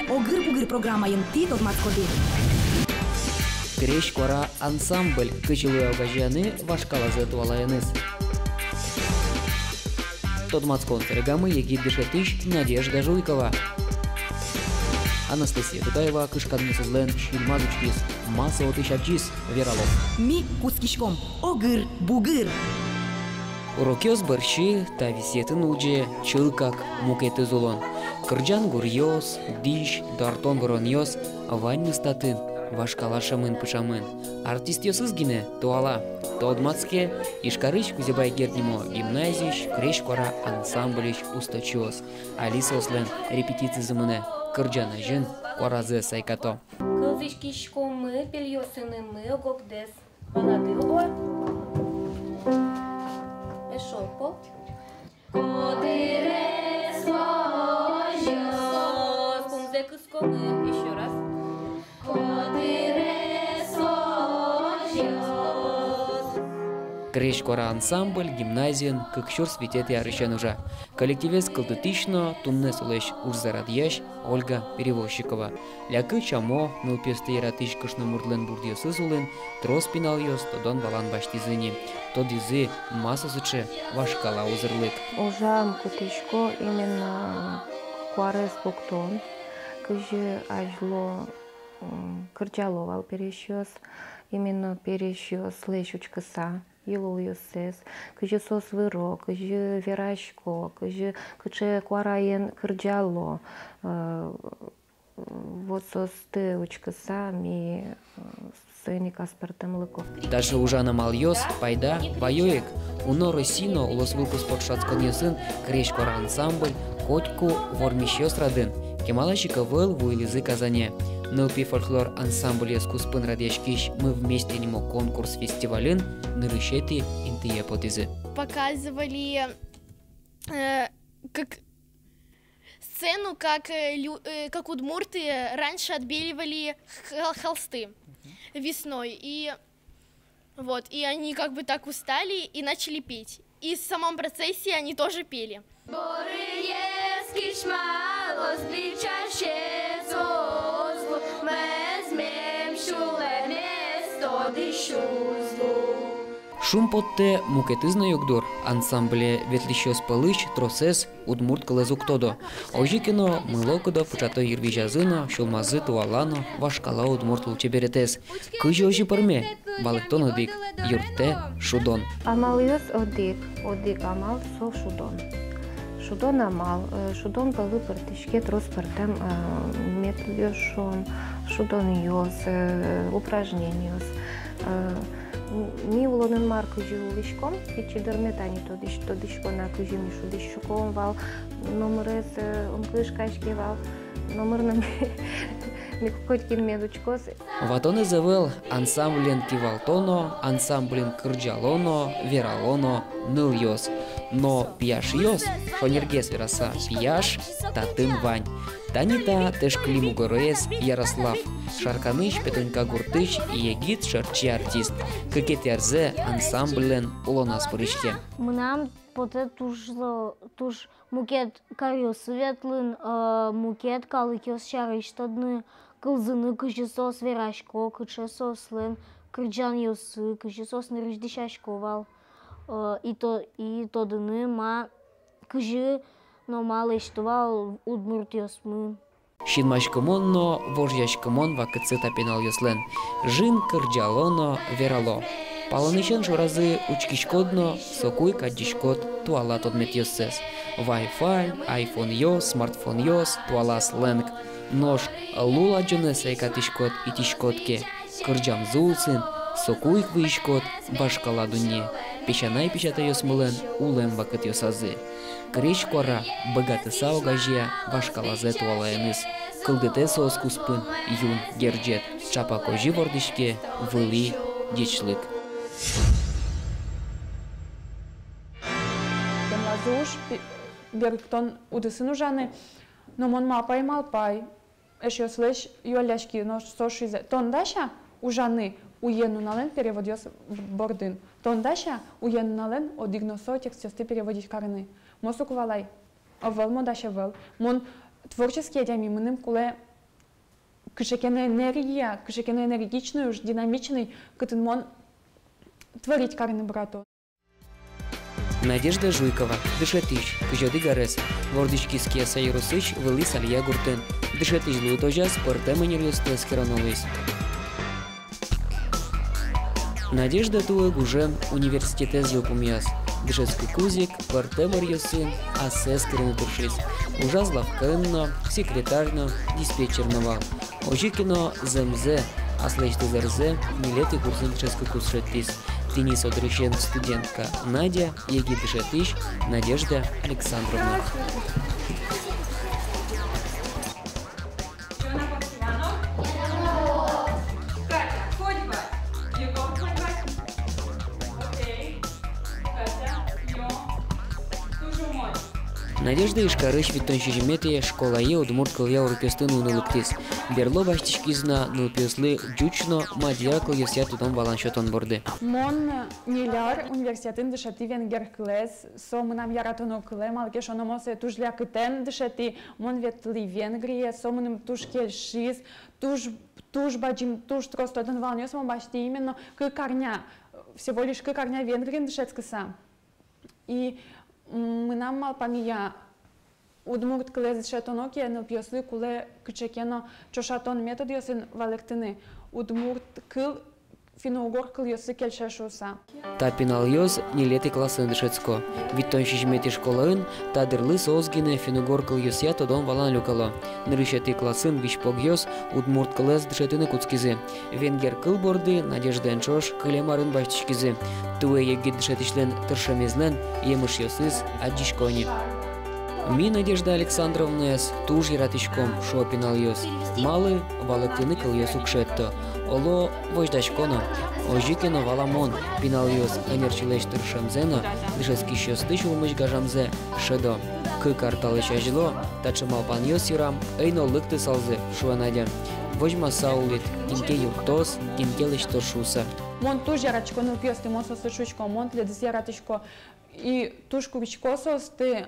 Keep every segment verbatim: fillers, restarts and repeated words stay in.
«Огыр-бугыр» программаын тӥ тодматскоды: «Крезь куара» ансамбль кызьы луэ огазеяны вашкалазэ туалаеныз. Тодматскон сэрегамы егит дышетӥсь Надежда Жуйкова. Анастасия Тутаева кышканъёсызлэн синмаз учкиз, ма со отысь адӟиз, вералом. Ми кутскиськом. Огыр-бугыр. Урокъёс бӧрсьы та висъетын улӟе чылкак мукетыз улон. Кырӟан гуръёс, дӥсь, дартон-выронъёс — ваньмыз татын вашкала шӧмын пыӵамын. Артистъёсыз гинэ туала. Тодматске Ижкарысь Кузебай Герд нимо гимназиысь «Крезь куара» ансамбльысь усточиос. Али соослэн репетицизы мынэ, кырӟан азьын куаразэс сайкато. Кылзӥськиськомы пельёсынымы ог-огдэс. Валады уго? Эшшо пол. Котырес возёс. Пумзэ кыскомы. Ещё раз. Котырес возёс. «Крезь куара» ансамбль гимназиын кык сюрс витетӥ арысен ужа. Коллективез кылдытӥсь но туннэ солэсь ужзэ радъясь Ольга Перевозчикова. Лякыт сямо, нылпиосты яратӥсь кышномуртлэн бурдъёсыз улын трос пиналъёс тодон-валан басьтӥзы ни. Тодӥзы, ма со сыӵе вашкала узырлык. Ужам кутӥсько именно куарез пуктон, кызьы азьло, м, кырӟало вал пересьёс, именно пересьёслэсь учкыса йылолъёссэс, кызьы соос выро, кызьы верасько, кызьы, кыӵе куараен кырӟало, э, вот соосты учкыса ми, э, соин ик аспӧртэмлыко. Таӵе ужан амалъёс пайда ваё ик. Уно Россиын но улосвыл куспо ӵошатсконъёсын «Крезь куара» ансамбль котьку вормисьёс радын. Кемалась ик ӧвӧл вуылӥзы Казане. Нылпи фольклор ансамбльёс куспын радъяськись «Мы вместе» нимо конкурс-фестивальын нырысетӥ интые потӥзы. Показывали, э, как сцену, как, э, лю-, э, как удмурты раньше отбеливали хол-, холсты весной. И вот, и они как бы так устали и начали петь. И в самом процессе они тоже пели. Шумпоттэ мукетыз но югдур: ансамбле ветлӥсьёс пӧлысь тросэз удмурт кылэз уг тодо. Озьы ке но, мылокыдо пыӵато йырвизязы но, сюлмазы туала но вашкала удмурт лулчеберетэз. Кызьы озьы пӧрме? Валэктон одӥг: юрттэ шудон. Амалъёс одӥг, одӥг амал — со шудон. Шудон амал, э, шудон пӧлы пыртӥське трос пӧртэм, э, методъёс, шуом, шудонъёс, э, упражнениос. Э, м-, ми улонын мар кызьы улӥськом, пичи дырме тани тодӥсь-, тодӥсько на, кызьы ми шудӥськом вал, номырез, э, ум кышкаське вал, номыр но ми, ми котькин мед учкоз. Ватонэз ӧвӧл: ансамблен кивалто но, ансамблен кырӟало но, верало но нылъёс. Но пияшъёс, шонергес вераса, пияш, татын вань. Тани та тэшкыли мугороез Ярослав, Шарканысь Петунька гуртысь егит шӧртчи артист. Кыкетӥ арзэ ансамбльлэн улоназ пыриське. Мынам потэ туж, туж мукет каръёсы ветлыны, э, мукет калыкъёс сярысь тодыны, кылзыны, кызьы соос верасько, кыӵе соослэн кырӟанъёссы, кызьы соос нырысь дӥсясько вал, э, и то-, и тодыны, ма, кызьы но ма лэсьто вал удмуртъёсмы. Синмаськымон но вожъяськымон вакытсы та пиналъёслэн. Жин кырӟало но верало. Палэнысен шоразы учкиськод но, соку ик адӟиськод туала тодметъёссэс. Вай-фай, айфонъёс, смартфонъёс, туала сленг. Нош лул адӟонэз сайкатӥськод, итӥськод ке, кырӟамзы улсын, соку ик выйиськод вашкала дунне, песянай-песятайёсмылэн улэм вакытъёсазы. «Крезь куара» быгатыса огазея вашкалазэ туалаеныз. Кылдытэ соос куспын юн герӟет. Чапак озьы вордӥське вылӥ ӟечлык. Тӥнлазы уж пи-, берыктон удысын ужаны, но мон малпай, малпай. Эшъёслэсь юалляськи, но соос шуизы: «Тон дась-а ужаны уен нуналэн переводъёс бордын? Тон дась-а уен нуналэн одӥг но со текстъёсты переводить карыны?» Мон соку валай: «Ӧвӧл, мон дась ӧвӧл. Мон творческий адями, мыным кулэ кыӵе ке но энергия, кыӵе ке но энергичный уж, динамичный, кытын мон творить карыны быгато. Надежда Жуйкова, дышетӥсь, кызь одӥг арес, вордӥськиз Кияса ёросысь Вылӥ Салья гуртын. Дышетӥсь луытозяз пӧртэм ӧнеръёсты эскероно луиз. Надежда туэ гужем университетэз йылпумъяз. Дышетскыкуз ик пӧртэм ӧръёсын ассэ эскерыны тыршиз. Ужаз лавкаын но, секретарь но, диспетчер но вал. Озьы ке но зэмзэ, аслэсьтыз ӧрзэ ньылетӥ курсын дышетскыкуз шедьтӥз. Тӥни со дырысен студентка Надя, егит дышетӥсь Надежда Александровна. Надежда Ижкарысь витьтон сизьыметӥ школае удмурт кылъя урокъёсты нуыны лыктӥз. Берло басьтӥськиз на нылпиослы ӟуч но мадьяр кылъёсъя тодон-валан сётон борды. Мон ньыль ар университетын дышетӥ венгер кылэз. Со мынам яратоно кылэ, малы ке шуоно, мон сое туж лякытэн дышетӥ. Мон ветлӥ Венгрие, со мыным туж кельшиз, туж, туж бадӟым, туж трос тодон-валанъёс мон басьтӥ. Именно кык арня, всего лишь кык арня Венгриын дышетскыса. И, м, мынам малпамея, удмурт кылэз дышетоно ке, нылпиослы кулэ кыӵе ке но ӵошатон методъёсын валэктыны, удмурт кыл финно-угор кылъёслы кельше шуыса. Та пиналъёс ньылетӥ классын дышетско. Витьтон сизьыметӥ школаын та дырлы соос гинэ финно-угор кылъёсъя тодон-валан люкало. Нырысетӥ классын визьпогъёс удмурт кылэз дышетыны кутскизы. Венгер кыл борды Надеждаен ӵош кылем арын басьтӥськизы. Туэ егит дышетӥсьлэн тыршемезлэн емышъёсыз адӟисько ни. Ми Надежда Александровнаез туж яратӥськом, шуо пиналъёс. Малы, валэктыны кылъёс уг шедьто. Оло, возьдасько но. Озьы ке но, валамон, пиналъёс ӧнерчилэсь тыршемзэ но, дышетскисьёсты сюлмысь гажамзэ шӧдо. Кык ар талэсь азьло таӵе малпанъёс йырам ӧй но лыктысалзы, шуэ Надя. Возьмаса улӥд, кин ке юрттоз, кин ке лэсьтоз шуыса. Мон туж яратӥсько нылпиосты, мон соослы шуисько, мон тӥледыз яратӥсько. И туж курисько соосты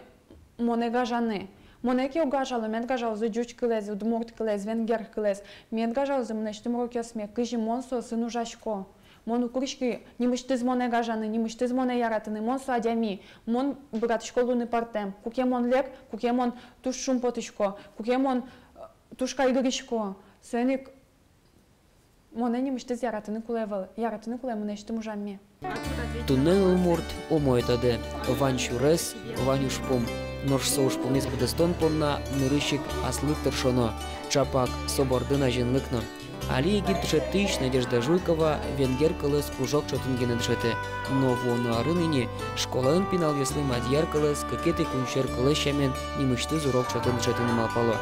монэ гажаны. Монэ ке уг гажало, мед гажалозы ӟуч кылэз, удмурт кылэз, венгер кылэз. Мед гажалозы мынэсьтым урокъёсме, кызьы мон соосын ужасько. Мон уг куриськы нимысьтыз монэ гажаны, нимысьтыз монэ яратыны. Мон со адями, мон быгатӥсько луыны пӧртэм. Куке мон лек, куке мон туж шумпотӥсько, куке мон, э, туж кайгырисько. Соин ик монэ нимысьтыз яратыны кулэ ӧвӧл, яратыны кулэ мынэсьтым ужамме. Туннэ нылмурт умой тодэ: вань сюрес, вань ужпум. Нош со ужпумез быдэстон понна нырысь ик аслыд тыршоно, ӵапак со бордын азинлык но. Али егит дышетӥсь Надежда Жуйкова венгер кылэз кружок чотын гинэ дышетэ. Но вуоно арын ини школаын пиналъёслы мадьяр кылэз кыкетӥ кунсьӧр кылэз сямен нимысьтыз урок чотын дышетыны малпало.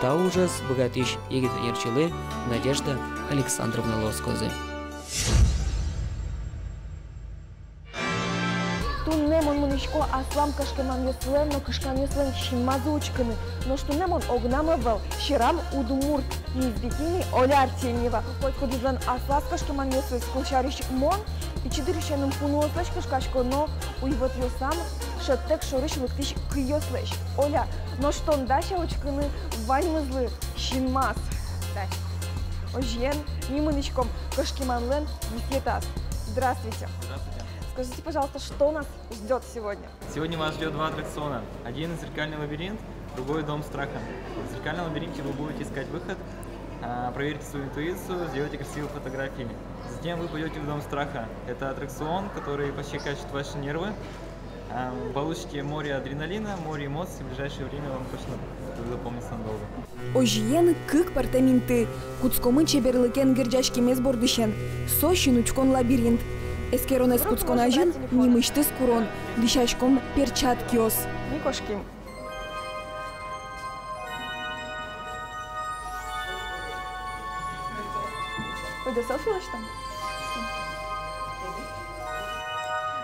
Та ужез быгатӥсь егит ӧнерчилы Надежда Александровналы оскозы. Туннэ мон мынӥсько аслам кышкеманъёслэн но кышканъёслэн синмазы учкыны. Нош туннэ мон огнам ӧвӧл, сьӧрам удмурт. Мисс Бикини Оля Артемьева. Котькудӥзлэн аслаз кышкеманъёсыз. Кылсярысь, мон пичи дырысеным пуныослэсь кышкасько но уйвӧтъёсам шӧдтэк шорысь лыктӥсь кыйёслэсь. Оля, нош тон дась-а учкыны ваньмызлы синмаз? Дась. Озьыен, ми мынӥськом кышкеманлэн висъетаз. Здравствуйте. Здравствуйте. Скажите, пожалуйста, что нас ждёт сегодня? Сегодня вас ждёт два аттракциона. Один — зеркальный лабиринт, другой — дом страха. В зеркальном лабиринте вы будете искать выход, а, проверите свою интуицию, сделайте красивые фотографии. Затем вы пойдёте в дом страха. Это аттракцион, который пощекочет ваши нервы. А, получите море адреналина, море эмоций. В ближайшее время вам точно запомнится надолго. Озьыен, кык пӧртэм инты. Кутскомы чеберлыкен герӟаськемез бордысен. Со — синучкон лабиринт. Эскеронэз кутскон азьын нимысьтыз курон. Дӥсяськом перчаткиос. Ми кошким. Ойдо селфи лэсьтом.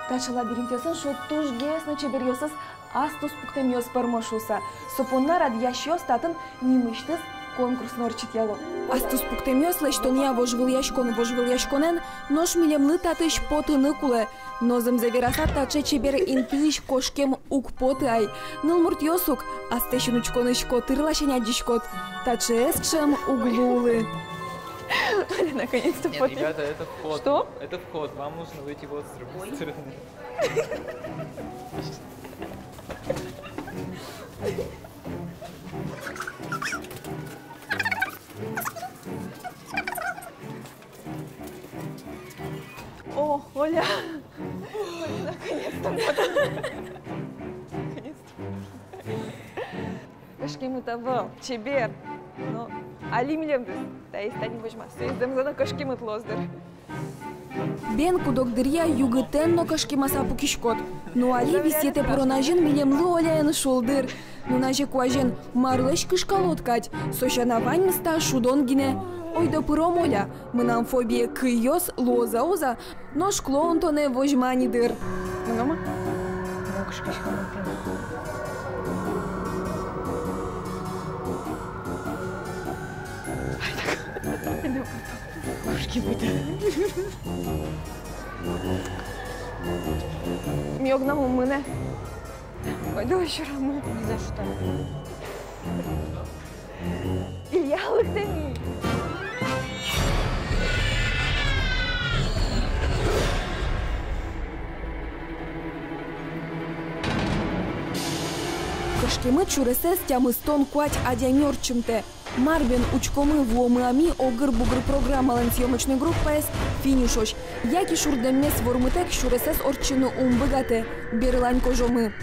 Таӵе лабиринтъёсын, шуо, тужгес но чеберъёсыз ас туспуктэмъёс пӧрмо шуыса. Со понна радъясьёс татын нимысьтыз Конкурс но ортчытъяло. Ас туспуктэмъёс лэсьтонъя вожвылъяськон вожвылъяськонэн, нош милемлы татысь потыны кулэ. Но зэмзэ вераса, таӵе чебер интыысь кошкем уг поты ай. Нылмуртъёс ук, астэ синучконысь котыр ласянь адӟиськод. Таӵеез ӵем уг луылы. Наконец-то. Нет, потыр. Ребята, это вход. Что? Это вход. Вам нужно выйти вот с другой стороны. О, Оля! Наконец-то! Наконец-то! Кышкемыт ӧвӧл, чебер. Но али милемды таиз тани возьмаз. Соиз зэмзэ но кышкемыт луоз дыр. Бен куд-ог дыръя югытэн но кышкемаса пукиськод. Но али висъетэ пырон азьын милемлы Оляен шулдыр. Нуназе куазен марлэсь кышкалод кадь, со сяна ваньмыз та шудон гинэ. Ойдо пыром, Оля, мынам фобие кыйёс, луоз-а, уз-а, нош клоун тонэ возьма ни дыр. Мыном-а? Мон кышкасько. Ай, так. Кышкемыт. Ми огнам ум мынэ. Ойдо ещё рамы. Ни за что. Илья, лыктэ ни. Кышкемыт сюресэз тямыстон куать адями ортчымтэ. Мар бен учкомы, вуомы-а ми «Огыр-бугыр» программалэн съёмочной группаез финишозь, яке шурдэммес вормытэк сюресэз ортчыны ум быгатэ, берлань кожомы.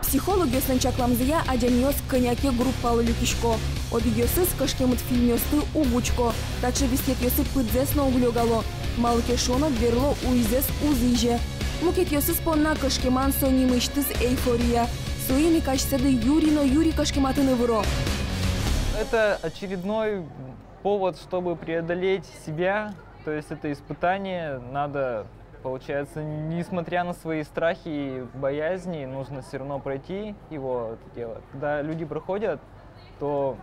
Психологъёслэн чакламзыя, адямиос кӧня ке группалы люкисько. Одӥгъёсыз кышкемыт фильмъёсты уг учко, таӵе висъетъёсы пыдзэс но уг лёгало. Малы ке шуоно, верло, уйзэс уз изе. Мукетъёсыз понна кышкеман со нимысьтыз эйфория. Соин ик асьсэды юри но юри кышкематыны выро. Это очередной повод, чтобы преодолеть себя. То есть это испытание, надо, получается, несмотря на свои страхи и боязни, нужно всё равно пройти его, это дело. Когда люди проходят, то,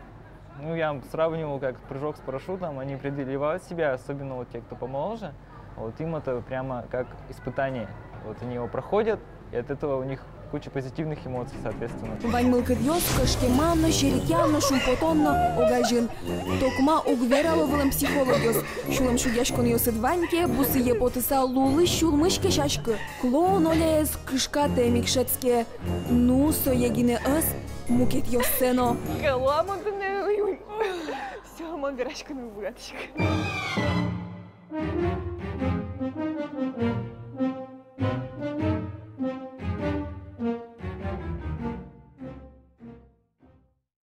ну, я сравнивал как прыжок с парашютом, они преодолевают себя, особенно вот те, кто помоложе, вот им это прямо как испытание. Вот они его проходят, и от этого у них куча позитивных эмоций, соответственно. Вань мылкыдъёс кышкеман но, серекъян но, шумпотон но огазьын. Токма уг верало вылэм психологъёс. Сюлэмшугъяськонъёсыд вань ке, бусые потыса, лулысь-сюлмысь кесяськы. Клоун Оляез кышкатэм ик шӧдске. Ну, сое гинэ ӧз, мукетъёссэ но. Кыло-а мон тонэ, уй-уй. Всё, мон вераськыны уг быгатӥськы.